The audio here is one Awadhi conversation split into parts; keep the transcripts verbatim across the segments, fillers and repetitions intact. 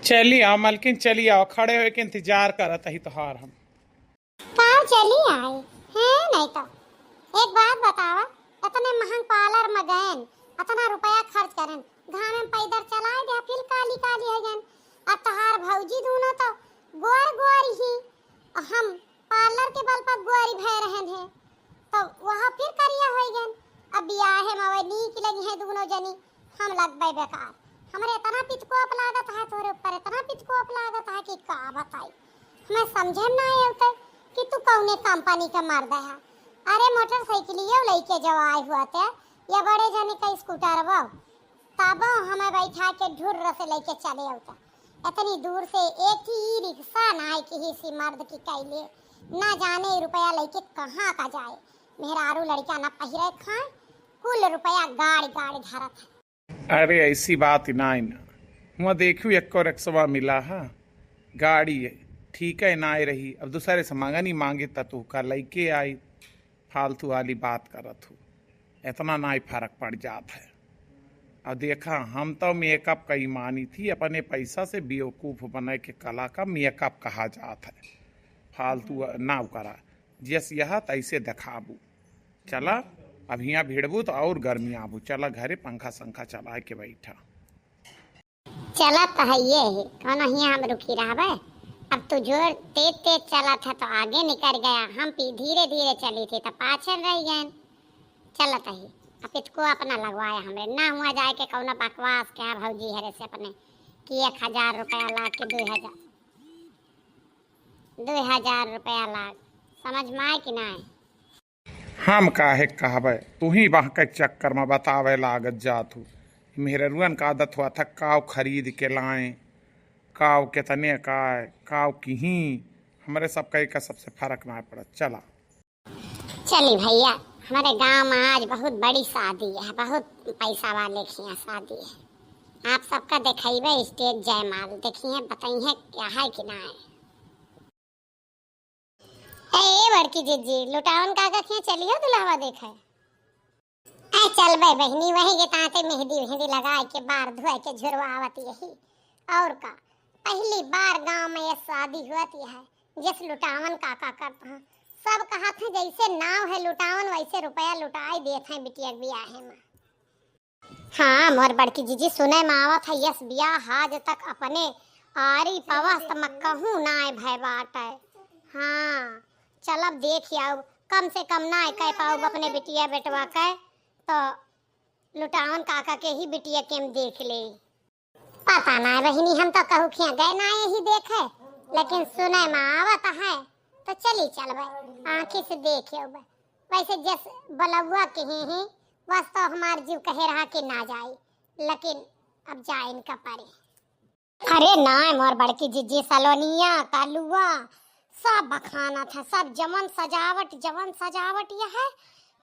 चली आओ मलकिन, चली आओ, खड़े होके इंतजार करत ही तोहार हम। का चली आए हैं? नहीं तो एक बात बतावा, इतने महंग पार्लर में गएन, इतना रुपया खर्च करेन, घामे में पैदर चलाए दे, फिर काली काली हो गएन। अब तोहार भौजी दूनो तो गोर गोर ही, हम पार्लर के बल पर गोरी भय रहन है, तो वह फिर करिया हो गएन। अब बियाहे में वह नीक लगी है दूनो जनी, हम लगबे बेकार। हमरे इतना पितकोप लागत है तोहरे ऊपर, इतना पितकोप लागत है कि का बताई। हमें समझे में ना आवते कि तू कौने कंपनी के मर्द है। अरे मोटरसाइकिलियो लेके जब आए हुआ थे, या बड़े जने का स्कूटर वो, तबो हमें बैठा के ढुर्र से लेके चले आवता। इतनी दूर से एक ही ई रिक्शा ना है कि ही सी मर्द की कैले, ना जाने ई रुपया लेके कहाँ का जाए। मेहरारू लड़का ना पहिरे खाए, कुल रुपया गाड़ी गाड़ी धरत है। अरे ऐसी बात ही ना है ना, हुआ देखू एक्को रिक्शवा मिला है, गाड़ी है, ठीक है ना आई रही, अब दूसरे से मांगा नहीं मांगे त तू का लेके आई। फालतू वाली बात करत हूँ, इतना नाई फर्क पड़ जात है। अब देखा, हम तो मेकअप का ही मानी थी, अपने पैसा से बेवकूफ बने के कला का मेकअप कहा जात है। फालतू ना करा, जस यह तैसे दिखाबू। चला, अब हियाँ भिड़बू तो और गर्मी आबू। चला घरे पंखा संखा चला के बैठा। चलत है ये ही, कौनो हियाँ हम रुकी रहबे? अब तू जोर तेज तेज चलत है तो आगे निकल गया, हम पी धीरे धीरे चली थी तो पाछन रह गए। चलत है, अब इतको अपना लगवाया हमरे, ना हुआ जाए के कौनो बकवास के यहाँ भौजी हरे से अपने कि एक हजार रुपया लाग के दो हजार, दो हजार रुपया लाग, समझ में आए कि ना आए? हम काहे कहबे, तू ही वहाँ के चक्कर में बतावे लागत जात हूँ। मेहररुअन का आदत हुआ था, काव खरीद के लाएं, काव कितने का, काव किहीं, हमरे सब कहे का सबसे फर्क ना पड़त। चला। चली भैया, हमारे गांव में आज बहुत बड़ी शादी है, बहुत पैसा वाले के यहाँ शादी है। आप सबका देखइबे stage जयमाल, देखिए, बताइए क्या है कि ना है। ए, ए बड़की जिज्जी, लुटावन काका के यहाँ चलियो दुल्हवा देखे। ए, चलबे बहिनी, वही के ताते मेहंदी वेहंदी लगाए के, बार धोए के झुरवावत यही। और का, पहली बार गांव में ये शादी हुआ थी है, जिस लुटावन काका करत हैं। सब कहत हैं, जैसे नाव है लुटावन, वैसे रुपया लुटाई देत हैं बिटिया के बियाहे में। हाँ, मोर बड़की जिज्जी, सुने में आवत है, यस बियाह आज तक अपने आरी पवस्त में कहूँ नाय भय बाटे। हाँ, चलब देख आउब, कम से कम नाय कह पाउब अपने बिटिया बेटवा के, तो लुटावन काका के ही बिटिया के हम देख ले। पता नाय बहिनी, हम तो कहूँ खिया गए ना यही देखे, लेकिन सुने में आवत है, तो चली चलबे, आँखी से देख आउबे। वैसे जस बलौआ के ही, ही, बस तो हमार जीव कहे रहा कि ना जाई, लेकिन अब जाए इनका पड़े। अरे नाय, मोर बड़की जिज्जी, सलोनिया, कालुआ, सब बखानत है, सब जवन सजावट, जवन सजावट यह है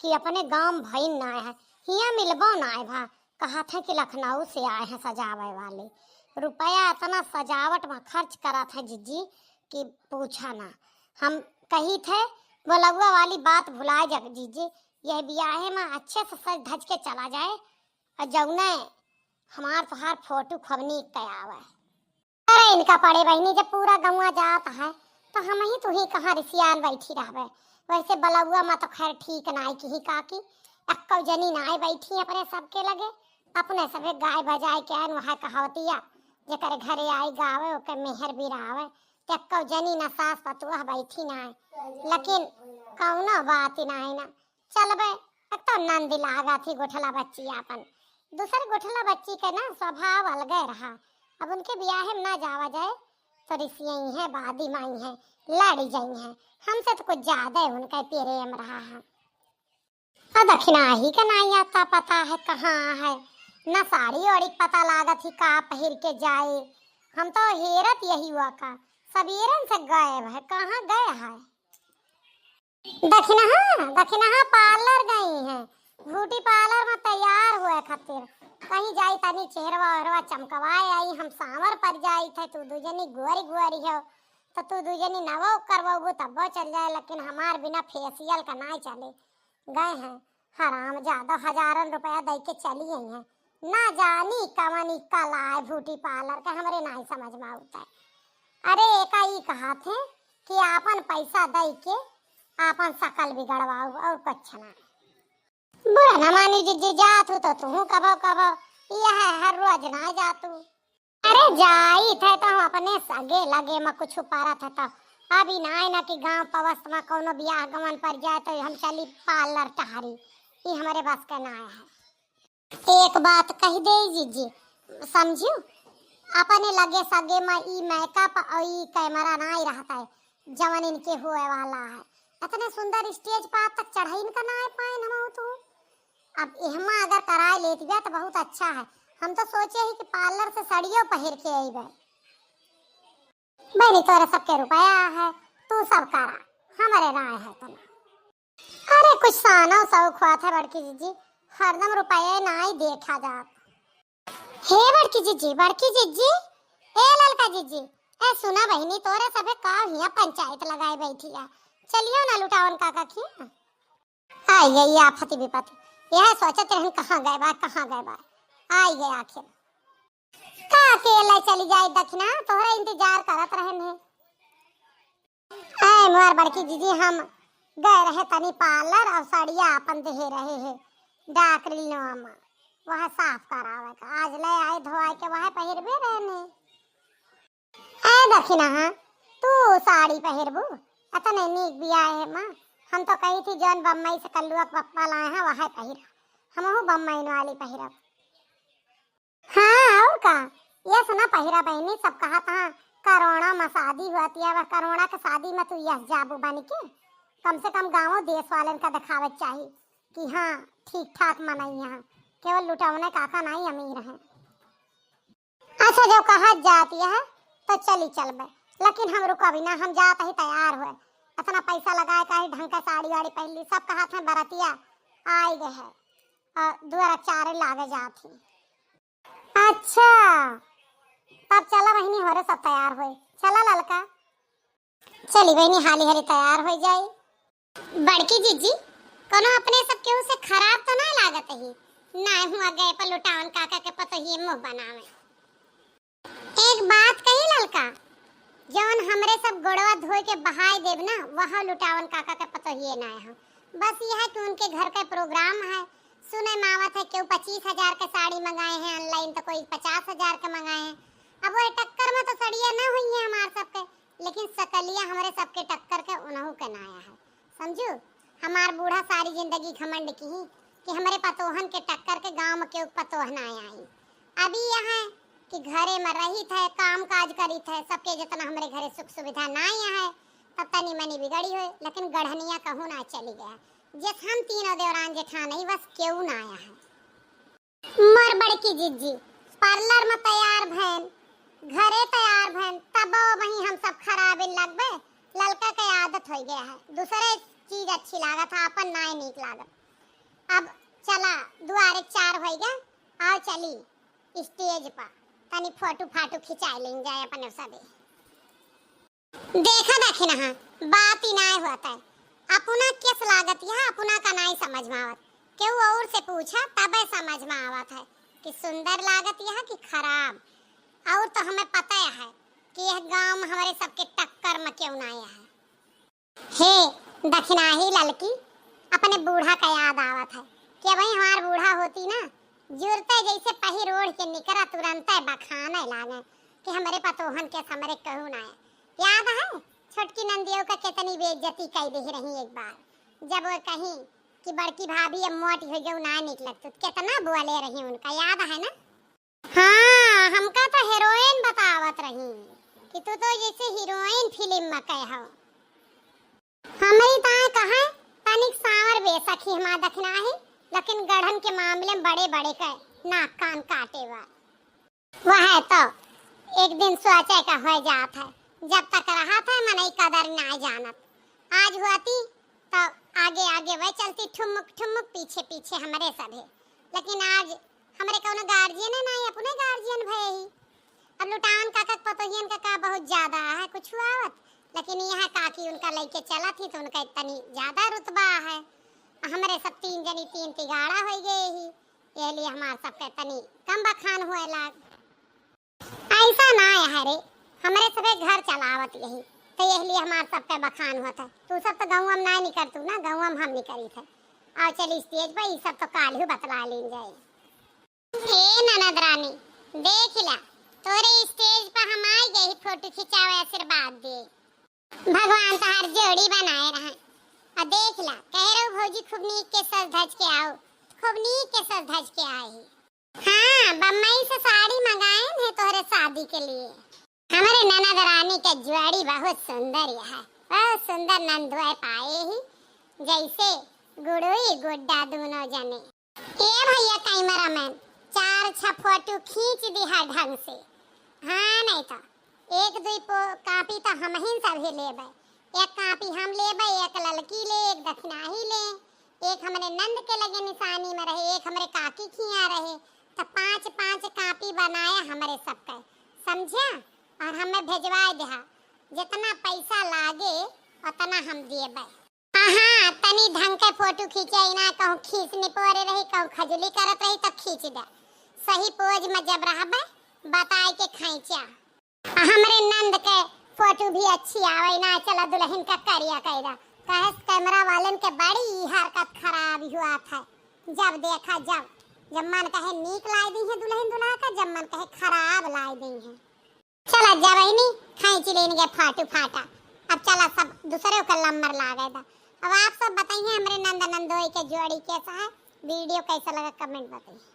कि अपने गांव भइन नाय है, हियाँ मिलबो नाय भा। कहत हैं कि लखनऊ से आए हैं सजावे वाले। रुपया इतना सजावट में खर्च करत है जिज्जी कि पूछा ना। हम कही थे, बोलौआ वाली बात भुलाए जा जिज्जी, यह बियाहे में अच्छे से सज धज के चला जाए और जौने हमार तोहार फोटो खबनी के आवे। अरे इनका पड़े बहिनी, जब पूरा गौवा जात है, तो हम ही तू ही कहाँ रिसियान बैठी रहबे। वैसे बलौआ में तो खैर ठीक नाय किही काकी, एक्को जनी नाय बैठी अपने सबके लगे, अपने सबे गाय बजाए के आन, वह कहावतिया, जेकर घरे आई गावे, ओके मेहर बिरावे, तो एक्को जनी ना सास पतुआ बैठी नाय, लेकिन कौनो बात ही नाय ना। चलबे, एक तो नंद लागा थी गोठला बच्ची आपन, दूसर गोठला बच्ची के ना स्वभाव अलगे रहा। अब उनके बियाहे में ना जावा जाए, तो रिसियई है, बादी माई है, लड़ी जाई है। हमसे तो कुछ ज्यादा उनका प्रेम रहा है। आ दखिना ही का नाई आता पता है कहाँ है, ना साड़ी ओड़ी पता लागत ही का पहिर के जाए। हम तो हेरत यही हुआ का, सबेरन से गायब है, कहाँ गए है? दखिनहा, दखिनहा पार्लर गई हैं, ब्यूटी पार्लर में तैयार हुए खातिर। कहीं जाई तनी चेहरवा ओहरवा चमकवाए आई, हम सांवर पड़ जाई थे, तू दू जनी गोरी गोरी हो, तो तू दू जनी नवो करवाबू तब्बो चल जाए, लेकिन हमार बिना फेशियल का नाय चले। गए हैं हराम ज्यादा, हजारन रुपया दे के चली आई हैं, ना जानी कवन ई कला है ब्यूटी पार्लर का, हमरे नाय समझ में। अरे एका ई कहा थे कि आपन पैसा दई के आपन शकल बिगड़वाऊ और कुछ ना। बुरा न मानी जिज्जी, जात हूँ तो तू कबो कबो, यह हर रोज ना जातू। अरे जाई थे तो हम अपने सगे लगे में कुछ परत है तो अभी ना ना कि गांव पवस्त में कौनो बियाह गमन पर जाए तो हम चली पार्लर टहरी, ये हमारे बस का ना है। एक बात कह दे जिज्जी, समझियो, अपने लगे सगे में ई मेकअप और ई कैमरा ना ही रहता है, जवन इनके हुए वाला है। इतने सुंदर स्टेज पर आज तक चढ़ाई इनका ना पाए हम तो। अब एहमा अगर कराए लेत बिया तो बहुत अच्छा है। हम तो सोचे ही कि पार्लर से सड़ियो पहिर के अइबे। बहनी तोरे सबके रुपया है, तू सब करा, हमरे ना है तना। अरे कुछ सानो शौक हुआ था बड़की जिज्जी, हरदम रुपये ना ही देखा जात। हे बड़की जिज्जी, बड़की जिज्जी, ए ललका जिज्जी, ए सुना बहिनी, तोरे सभे का हियाँ पंचायत लगाए बैठी है, चलियो ना लुटावन काका की। आई गई आफत विपत, यह सोचत रहन कहाँ गए बा, कहाँ गए बा, आई गए आखिर। का अकेला चली जाए दखिना, तोहरा इंतजार करत रहन है। ऐ मोर बड़की जिज्जी, हम गए रहे तनी पार्लर और साड़िया आपन देहे रहे है डाकरी नवा में, वह साफ करावे का। आज ले आए धोआए के, वह पहिरबे रहने। ऐ दखिना, हाँ, तू साड़ी पहिरबू, अतने नीक बियाह है माँ। हम तो कही थी जौन बम्बई से कल्लुआ के पप्पा लाए हैं वह पहिरा, हमहू बम्बई वाली पहिरब। हाँ, और का? यस ना पहिरा बहिनी, सब कहा था, करोना में शादी हुआ थी, अब करोना के शादी में तू यस जाबू बन के? कम से कम गाँव देश वालन का दिखावे चाही कि हाँ, ठीक ठाक मनई यहाँ, केवल लुटौने काका नाई अमीर हैं। अच्छा, जो कहा जाती है, तो चली चलबे, लेकिन हम रुकबी ना, हम जात ही तैयार हुए, इतना पैसा लगाए का ही ढंग का साड़ी वाड़ी पहन ली, सब कहा था बरतिया आई गए है, और दुआरा चारे लागे जात ही। अच्छा, तब चला बहिनी, होरे सब तैयार होए। चला ललका। चली बहिनी, हाली हाली तैयार हो जाई। बड़की जिज्जी, कोनो अपने सब केहू से खराब तो ना लागत ही? ना हुआ गए पर लुटावन काका के पतोहिए मुंह बनावे। एक बात कही ललका, जौन हमरे सब गोड़वा धोए के बहाय देब ना, वह लुटावन काका के पतोहिए ना हो। बस यह है कि उनके घर का प्रोग्राम है, सुने में आवत है केहू पच्चीस हजार के साड़ी मंगाए हैं ऑनलाइन, तो कोई पचास हजार के मंगाए हैं। अब वह टक्कर में तो सड़िया ना हुई है हमार सबके, लेकिन सकलिया हमरे सबके टक्कर के उनहू के ना आया है। समझू, हमार बूढ़ा सारी जिंदगी घमंड की ही कि हमरे पतोहन के टक्कर के गांव में केहू पतोह ना आई। अभी यह है कि घरे में रहित है, काम काज करित है, सबके जितना हमरे घरे सुख सुविधा ना आया है, तब तनी मनी बिगड़ी होए, लेकिन गढ़निया कहूँ ना चली गया। जस हम तीनों देवरान जेठान ही, बस केहू ना आया है। मोर बड़की जिज्जी पार्लर में तैयार भैन, घरे तैयार भैन, तब वहीं हम सब खराबे लगबे। ललका के आदत हो गया है, दूसरे चीज अच्छी लागत है, अपन नाय नीक लागत। अब चला, दुआरे चार हो गया, आओ चली स्टेज पर, तनी फोटो फाटो खिंचाए लेन जाए अपने सबे। देखा दखिनहा, बात ही नाय होत है। अपना केस लागत यह, अपना का नाय समझ में आवत। केहू और से पूछा, तबे समझ में आवत है कि सुंदर लागत यह कि खराब। और तो हमें पता है कि यह गांव में हमारे सबके टक्कर में केहू नाय है। हे दखिनाही ललकी, अपने बूढ़ा का याद आवत है कि अबही हमार बूढ़ा होती ना, जुरते जैसे पहिर ओढ़ के निकरा, तुरंते बखाने लागे कि हमरे पतोहन के हमरे कहू ना है। याद है, छोटकी नंदियो का कितनी बेइज्जती कई दे रही एक बार, जब वो कहीं कि बड़की भाभी अब मोटी हो गई, ना निक लगतू, तो कितना बोले रही उनका, याद है ना? हाँ, हमका तो हीरोइन बतावत रही कि तू तो जैसे हीरोइन फिल्म में कह हो। हमरी ताए कहे तनिक सांवर बेशक ही हमार दखिनाही, लेकिन गढ़न के मामले में बड़े बड़े के नाक कान काटे बा। वह तो एक दिन सोचे का हो जात है, जब तक रहा था मनई कदर ना जानत। आज होती तो आगे आगे वह चलती ठुमुक ठुमुक पीछे पीछे हमरे सभे, लेकिन आज हमरे कौनो गार्जियन है ना, अपने गार्जियन भये ही। अब लुटावन काका के पतोहियन का, का बहुत ज्यादा है कुछ आवत, लेकिन यहाँ काकी उनका लइके चलत ही तो उनका तनी ज्यादा रुतबा है। हमरे सब तीन जनी तीन तिगाड़ा हो गए ही, यह लिए हमार सबके तनी कम बखान हुए लाग। ऐसा ना है रे, हमरे सबे घर चलावत यही, तो यही लिए हमार सबके बखान होत है। तू सब तो गौवा में ना निकरतू ना, गौवा में हम निकरी थे। आओ चली stage पर, ई सब तो काल्हू बतला लीन जाए। ए ननद रानी, देख ला, तोरे stage पर हम आई गई फोटो खिंचावे, आशीर्वाद दे। भगवान तहार जोड़ी बनाए रहे। आ देख ला, कह रहे हो भौजी खूब नीक के सज धज के आओ, खूब नीक के सज धज के आए ही। हाँ, बम्बई से साड़ी मंगाए हैं तोहरे शादी के लिए। हमरे ननद रानी के जोड़ी बहुत सुंदर है, बहुत सुंदर नंदुआ पाए ही, जैसे गुड़ुई गुड्डा दोनों जने। ए भैया cameraman, चार छह फोटो खींच दिहा ढंग से। हाँ, नहीं तो एक दुई पो-, कापी तो हमहिन सभी लेबै। एक कापी हम लेबै, एक ललकी ले, एक दखिनाही ले, एक हमरे नंद के लगे निशानी में रहे, एक हमरे काकी खिया रहे। तो पाँच पाँच कापी बनाया हमरे सबके, समझ्या? और हमें भेजवाए देहा, जितना पैसा लागे उतना हम देबै। हाँ, तनी ढंग के फोटो खींचे, इना कहूँ खीस निपोरे रही, कहूँ खजुली करत रही, तो खींच दे। सही pose में जब रहबे, बताए के खींचा। आ हमरे नंद के फोटो भी अच्छी आवे ना, चला दुल्हन का करिया कैदा। कहे camera वालन के बड़ी ई हरकत खराब हुआ था। जब देखा जब, जब मन कहे नीक लाई दी है दुल्हन दुल्हा का, जब मन कहे खराब लाई दी है। चला जब इनी खींच लेन के फाटू फाटा। अब चला सब दूसरे का लम्बर लागे दा। अब आप सब बताइए हमरे नंद नंदोई के जोड़ी कैसा है, video कैसा लगा comment बताइए।